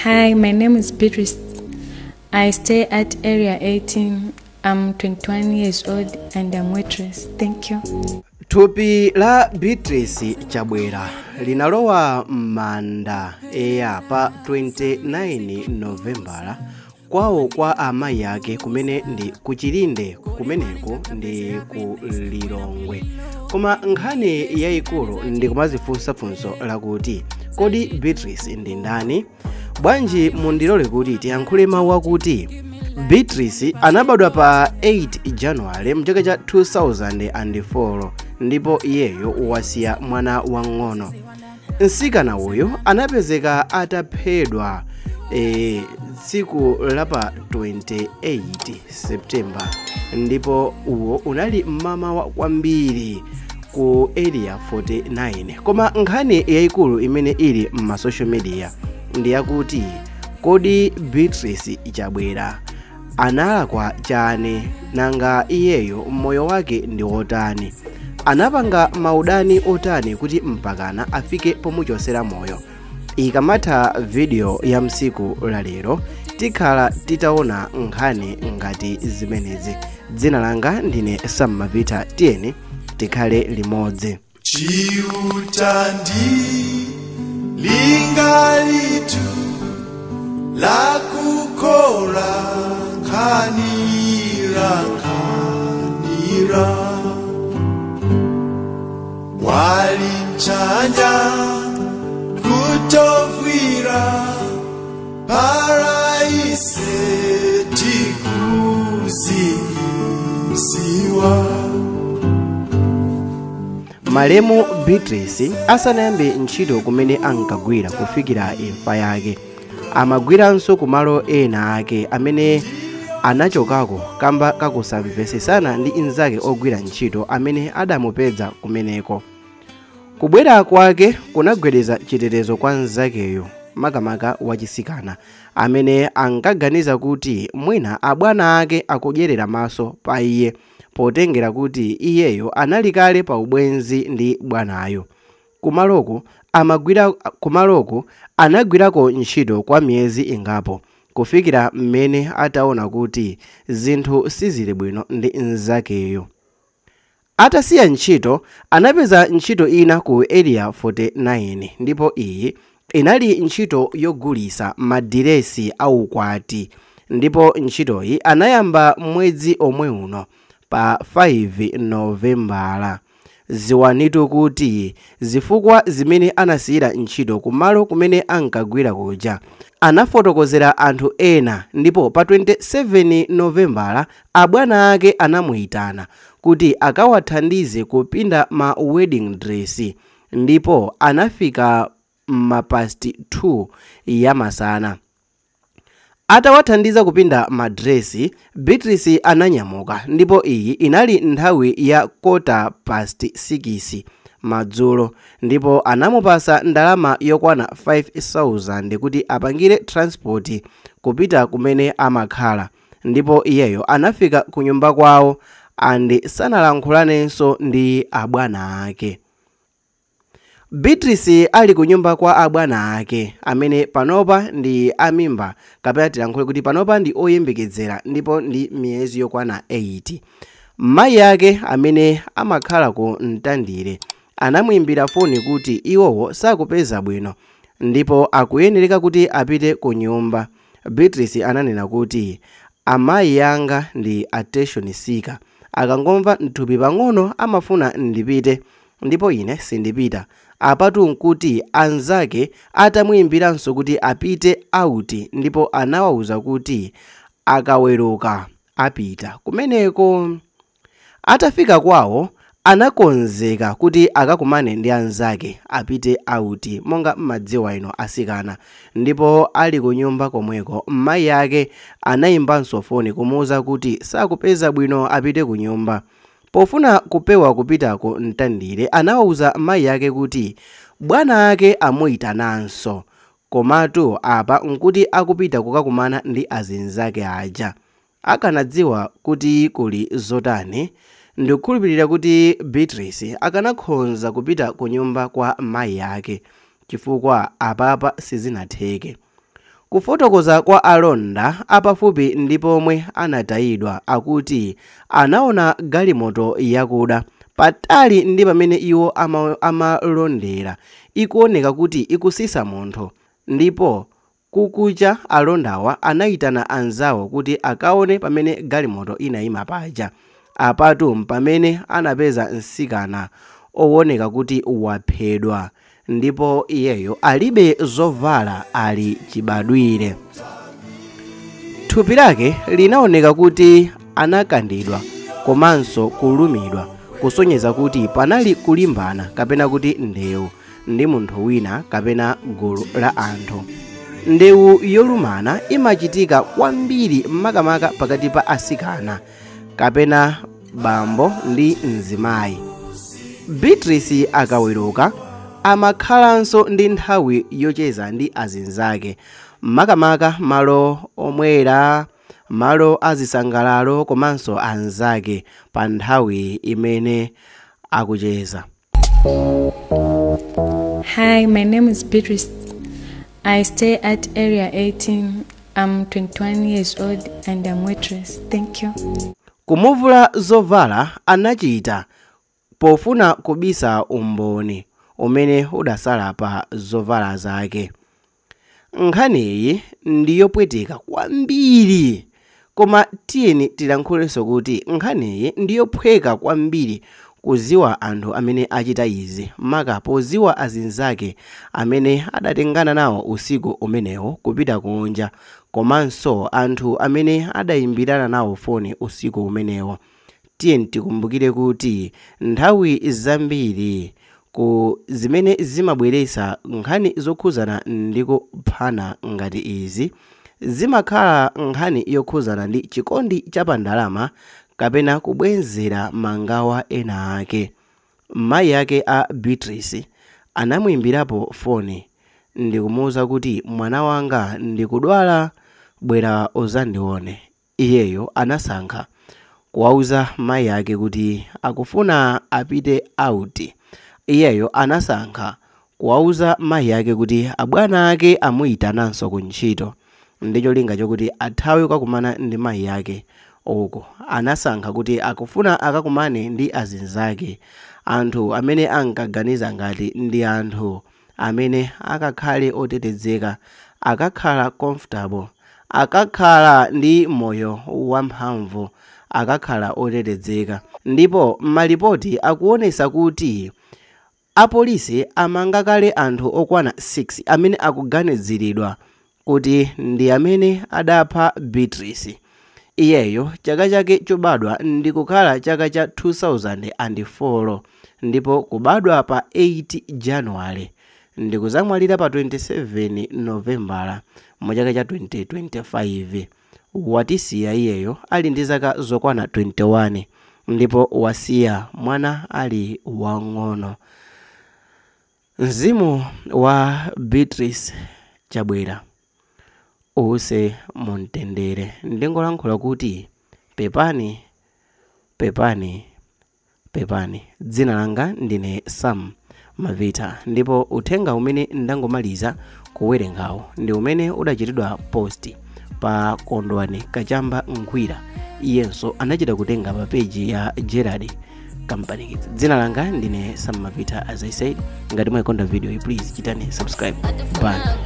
Hi, my name is Beatrice. I stay at Area 18. I'm 21 years old and I'm waitress. Thank you. Thupi la Beatrice Chabwera linalowa m'manda eya pa 29 Novembala kwawo kwa amayi ake kumene ndi kuchilinde, kumeneko ndi ku Lilongwe. Koma nkhani yayikulu ndi kumazifunsa funso lakuti kodi Beatrice ndi ndani? Bwanji mundilole kuti tiyankhule mawu akuti Beatrice anabadwa pa 8 Januwale mchaka cha 2004 ndipo iyeyo wasiya mwana wang'ono. Mtsikana uyu anapezeka ataphedwa tsiku la pa 28 September ndipo uwo unali mmamawa kwambiri ku Area 49. Koma nkhani yayikulu imene ili m'ma social media ndi yakuti kodi Beatrice Chabwera analakwa chani, nanga iyeyo moyo wake ndi wotani, anapanga maudani otani kuti mpakana afike pomuchosera moyo? Ikamatha video ya msiku la lero tikhala titaona nkhani ngati zimenezi. Dzina langa ndine Sam Mavita, tiyeni tikhale limodzi. Chiutandi lingalitu la kukora kanira kanira walinchanya kutofwira paraise tikusisiwa. Malemu Beatrice asanayambe ntchito kumene ankagwira kufikira imfa yake, amagwiranso kumalo ena ake amene anachokako kamba kakusamvesesana ndi inzake ogwira ntchito amene adamupeza kumeneko. Kubwera kwake kunagwedeza chitetezo kwa nzakeyo, makamaka wachisikana amene ankaganiza kuti mwina abwana ake akudyerera maso pa iye, potengera kuti iyeyo anali kale pa ubwenzi ndi bwanayo. Kumaloko anagwirako ntchito kwa miyezi ingapo kufikira mmene ataona kuti zinthu sizili bwino ndi nzakeyo. Atasiya ntchito anapeza ntchito ina ku Area 49 ndipo iyi inali ntchito yogulisa madiresi aukwati, ndipo ntchitoyi anayamba mwezi omwe uno pa 5 Novembala. Ziwanitu kuti zifukwa zimene anasiyira ntchito kumalo kumene ankagwira kuja anafotokozera anthu ena, ndipo pa 27 Novembala abwana ake anamuyitana kuti akawathandize kupinda ma wedding dress, ndipo anafika ma past 2 ya masana. Atawathandiza kupinda madresi, Beatrice ananyamuka ndipo iyi inali nthawi ya 6:15 madzulo, ndipo anamupasa ndalama yokwana 5,000 kuti apangire transport kupita kumene amakhala, ndipo iyeyo anafika kunyumba kwawo and sanalankhulanenso ndi abwana ake. Beatrice ali kunyumba kwa abwana ake amene panopa ndi amimba, kapena tilankhule kuti panopa ndi oyembekezera ndipo ndi miyezi yokwana 8. Mayi ake amene amakhala ku Mtandire anamuimbira foni kuti iwowo sakupeza bwino ndipo akuyenereka kuti apite ku nyumba. Beatrice ananena kuti amayi anga ndi attention seeker, akangomva mthupi pang'ono amafuna ndipite ndipo ine sindipita. Apatu nkuti anzake atamuyimbiranso kuti apite out, ndipo anawawuza kuti akaweruka apita kumeneko. Atafika kwawo anakonzeka kuti akakumane ndi anzake apite out monga mmadziwa ino asikana, ndipo ali kunyumba komweko mayi ake anayimbanso foni kumuwuza kuti sakupeza bwino apite kunyumba. Pofuna kupewa kupita ku Mtandire anawawuza mayi ake kuti bwana ake amuyitananso, komatu apa nkuti akupita kukakumana ndi azinzake aja. Akanadziwa kuti kuli zotani, ndikukhulupirira kuti Beatrice akanakhonza kupita kunyumba kwa mayi ake. chifukwa apapa sizinatheke. Kufotokoza kwa alonda apafupi ndi pomwe anatayidwa akuti anaona galimoto yakuda patali ndi pamene iwo amalondera ikuoneka kuti ikusisa munthu, ndipo kukucha alondawa anayitana anzawo kuti akaone pamene galimoto inayima paja. Apatu pamene anapeza mtsikana owoneka kuti waphedwa ndipo iyeyo alibe zovala ali chibadwire. Thupi lake linaoneka kuti anakandidwa komanso kulumidwa, kusonyeza kuti panali kulimbana kapena kuti ndewu ndi munthu wina kapena gulu la anthu. Ndewu yolumana imachitika kwambiri makamaka pakati pa asikana kapena bambo ndi mzimayi. Beatrice akaweruka amakhalanso ndi nthawi yocheza ndi azinzake, makamaka malo omwera, malo azisangalalo komanso anzake pa nthawi imene akucheza. Hi, my name is Beatrice. I stay at Area 18. I'm 21 years old and I'm waitress. Thank you. Kumuvula zovala anachita pofuna kubisa umboni umene udasala pa zovala zake. Nkhaniyi ndiyopweteka kwambiri, koma tiyeni tilankhulenso kuti nkhaniyi ndiyophweka kwambiri kuziwa anthu amene achita izi, maka poziwa azinzake amene adatengana nawo usiku umenewo kupita kunja, komanso anthu amene adayimbirana nawo foni usiku umenewo. Tiyeni tikumbukire kuti nthawi zambiri ku zimene zimabweretsa nkhani zokhuzana ndi kuphana ngati izi zimakhala nkhani yokhuzana ndi chikondi chapandalama kapena kubwenzera mangawa ena ake. Mayi ake a Beatrice anamuyimbirapo foni ndikumuwuza kuti mwana wanga ndikudwala, bwera uzandione. Iyeyo anasankha kuwauza mayi ake kuti akufuna apite out. Iyeyo anasankha kuwauza mayi ake kuti abwana ake amuyitananso ku ntchito ndi cholinga chokuti athawe kukakumana ndi mayi ake uko. Anasankha kuti akufuna akakumane ndi azinzake, anthu amene ankaganiza ngati ndi anthu amene akakhale otetezeka, akakhala comfortable, akakhala ndi moyo wamphamvu, akakhala otetezeka. Ndipo malipoti akuonesa kuti apolisi amanga kale anthu okwana 6 amene akuganiziridwa kuti ndi amene adapha Beatrice. Iyeyo chaka chake chobadwa ndi kukhala chaka cha 2004 ndipo kubadwa pa 8 January ndi kuzamwalira pa 27 Novembala mu chaka cha 2025. Watisiya iyeyo ali ndi zaka zokwana 21 ndipo wasiya mwana ali wang'ono. Mzimu wa Beatrice Chabwera uwuse mumtendere. Ndingolankhula kuti pepani, pepani, pepani. Dzina langa ndine Sam Mavita, ndipo uthenga umene ndangomaliza kuwerengawo ndi umene udachitidwa post pa Kondwani Kachamba Nkhwira. Iyenso anachita kutenga pa peji ya Gerard Company. Dzina langa ndine Sam Mavita. As I said, ngati mwayikonda video iyi please chitani subscribe. Bye.